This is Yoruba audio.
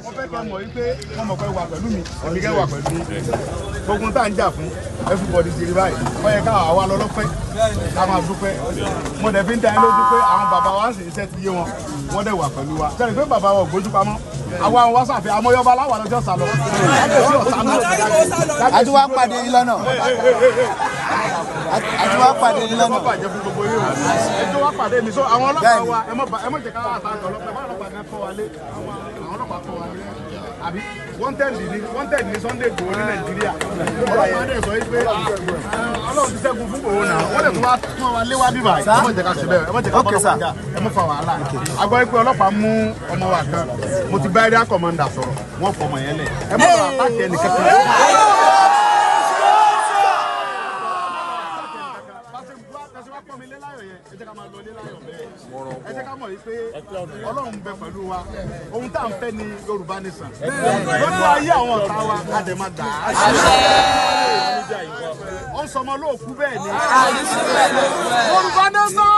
Mo fẹ́ kẹ́ mọ̀ wípé wọ́n mọ̀ pé wà pẹ̀lú mi, èmi kẹ́ wà pẹ̀lú mi. Gbogbo tá à ń jà fún everybody ti rí báyìí. Ó yẹ ká àwa lọ lọ́pẹ́, ká máa dúpẹ́. Mo dẹ̀ fi ń da yín lójú pé àwọn bàbá wa sì iṣẹ́ ti yé wọn, wọ́n dẹ̀ wà pẹ̀lú wa. Sẹ́ni pé bàbá wa ò gbójú pamọ́. Àwa àwọn wáṣàfẹ́ amóyọba láwà lọ́jọ́ sálọ. Kábíyèsí ọ̀sán náà. A tún wá pàdé yín lọ́nà. A tún wá pàdé yín lọ́nà. Ẹ má bàjẹ́ fún gbogbo yín o. Ẹ tó wá pàdé mi. So àwọn ọlọ́pàá wa ẹ má jẹ́ ká wà sáà ọlọ́pàá. Báwọn ọlọ́pàá kan kọ́ wa lé. Àwọn ọlọ́pàá kọ́ wa lé. Àbí wanted ní Sunday Igboho ní Nàìjíríà. Ọlọ́pàá dẹ̀ sọ pé Ọlọ́run ti ṣẹ́gun fún Igboho náà. Wọ́n dẹ̀ tún wá tún wa lé wá bíbà. Ẹ má jẹ́ ká ṣe bẹ́ẹ̀. Ẹ má jẹ́ ká bọ́ lọ́pàá jà. Ẹ má fa wàhálà. A gbọ́ pé ọlọ́pàá mú ọmọ wa kan. Mo ti bá area commander sọ̀rọ̀. Wọ́n fọmọ yẹn lẹ̀. Ẹ má bàa pàṣẹ ẹnìkankan. Ẹ jẹ́ ká mọ̀ yìí pé Ọlọ́run ń bẹ pẹ̀lú wa. Ohun tá à ń fẹ́ ni Yorùbá nation. Lójú ayé àwọn ọ̀tá wa, a dẹ̀ máa gbà á. Ó ń sọmọ lóòkú bẹ́ẹ̀ ni. Yorùbá nation.